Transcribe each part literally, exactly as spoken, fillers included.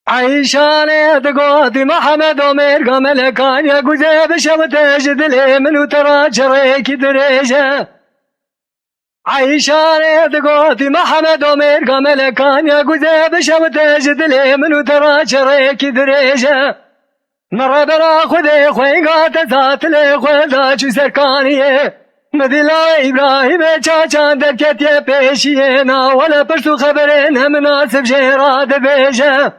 Eyşanê digotî Mihemedo mêrga melekan ye, guzê bişewite ji dilê min û te re çirêkî dirêj e. Eyşanê digotî Mihemedo mêrga melekan ye, guzê bişewite ji dilê min û te re çirêkî dirêj e. Min rebera Xwedê xwênga te zatilê xwe da çû serkaniyê. Min dî lawê Îbrahîmê çaçan derketiye pêşiyê, na wele pirs û xeberê neminasib jê re dibêje.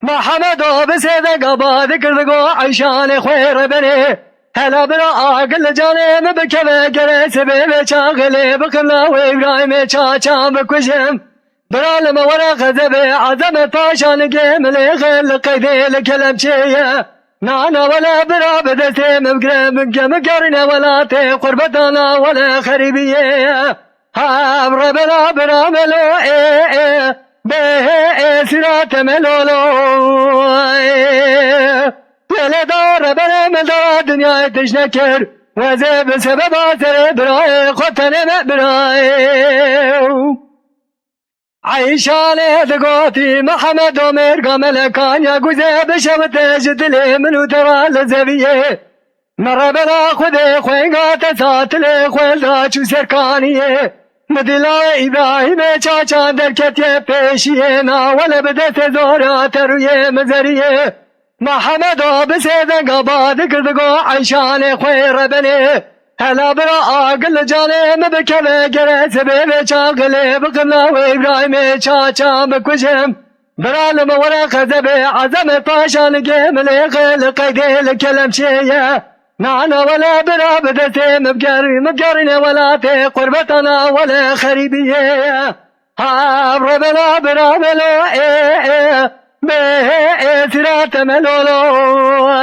Mihemedo bi sê denga ba dikir digo Eyşanê xwe rebenê. Hela bira agil li canê min bikeve gere sibê vê çaxê lê bixim lawê Îbrahîmê çaçan bikujim. Bira li me were xezebê, ezemet paşa nigê milê xêl li qeydê li kelemçê ye. Nana wele bira bi destê min bigire, min ge-, min gerîne welatê qurbetana wele xerîbiyê ye. Hev rebena bira melo ê, ê, bê hê ê sîra te melolo ê. Lê lê da rebene min dara dinyayê tişne kir. Wezê bi sebeba serê birayê xwe tenê me birayê. Eyşanê digotî Mihemedo mêrga melekan ya, guzê bişewite ji dilê min û te re li zeviyê. Min rebena Xwedê xwênga te zatilê xwe da çû serkaniyê. Min dî lawê Îbrahîmê çaçan derketiye pêşiyê, na wele bi destê zora te rûyê min zeriyê. Mihemedo bi sê denga ba dikir digo Eyşanê xwe rebenê. Hela bira agil li canê min bikeve gere sibê vê çaxê lê bixim lawê Îbrahîmê çaçan bikujim. Bira li me were xezebê, ezemet paşa nigê milê xêl li qeydê li kelemçê ye. Nana wele bira bi destê min bigerî, min bigerîne welatê qurbetana wele xerîbiyê ye. Hev rebena bira melo ê, ê, bê hê ê sîra te melolo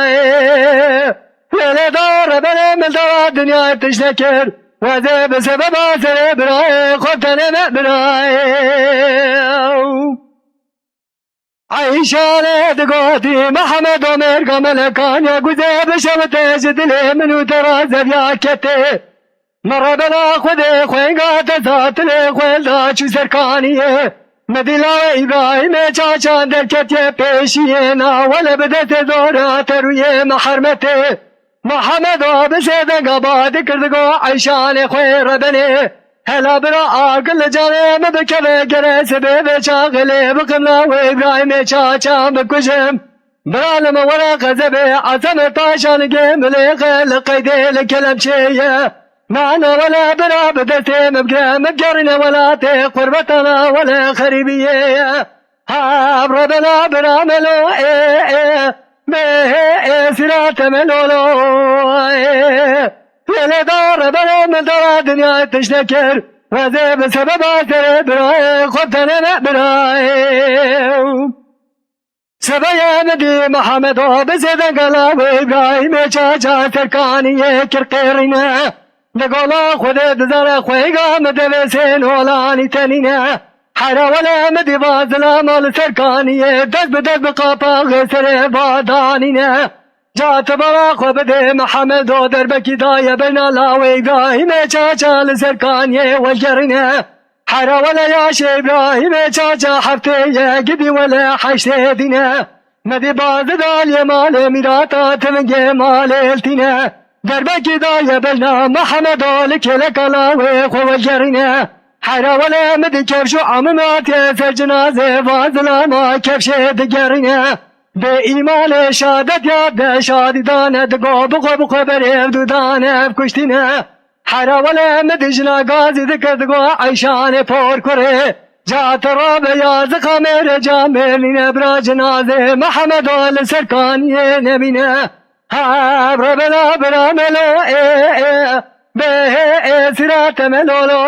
ê. Lê lê da rebene min dara dinyayê tişne kir. Wezê bi sebeba serê birayê xwe tenê me birayê. Eyşanê digotî Mihemedo mêrga melekan ya, guzê bişewite ji dilê min û te re zeviya ketê. Min rebena Xwedê xwênga te zatilê xwe da çû serkaniyê. Min dî lawê Îbrahîmê çaçan derketiye pêşiyê, na wele bi destê zora te rûyê min hermetê. Mihemedo bi sê denga ba dikir digo Eyşanê xwe rebenê. Hela bira agil li canê min bikeve gere sibê vê çaxê lê bixim lawê Îbrahîmê çaçan bikujim. Bira li me were xezebê, ezemet paşa nigê milê xêl li qeydê li kelemçê ye. Nana wele bira bi destê min bigire, min bigerîne welatê qurbetana wele xerîbiyê ye. Hev rebena bira melo ê, ê, bê hê ê sîra te melolo ê. Lê lê da rebene min dara dinyayê tişne kir. Wezê bi sebeba serê birayê xwe tenê me birayê. Sebeye min dî Mihemedo bi sê denga lawê Îbrahîmê çaça serkaniyê kir qêrîne. Li gola Xwedê dizane xwêga min devê sê nolanî tenîne. Hera wele min dî va zilama li serkaniyê, dest bi dest bi qapaxê serê va danîne. Ca tu bala xwe bidê Mihemedo, derbekî daye beyna lawê Îbrahîmê çaça li serkaniyê welgerîne. Hera wele yaşê Îbrahîmê çaça heftê ye, gidî wele heştê dîne. Medî bazida lê malê mîrata tivingê malê hiltîne. Derbekî daye beyna Mihemedo, li kêleka lawê xwe welgerîne. Hera wele midî kevş û amim hatiye ser cinazê, va zilama kevşê digerîne. Bê îmanê şadet ya de şadî dane, digo bixwe bixwe berêv dû dane ev kuştîne. Hera wele min dî jina gazî dikir digo Eyşanê porkurê. Ca te rabe ya zixa mêrê camêr nîne, bira cinazê Mihemedo li ser kaniyê nemîne. Hev rebena bira melo ê, ê, bê hê ê sîra te melolo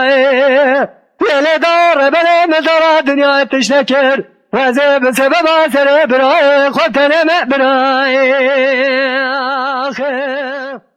ê. Lê lê da rebene min dara dinya tişne kir. Wezê bi sebeba serê birayê xwe tenê me birayê. Axir.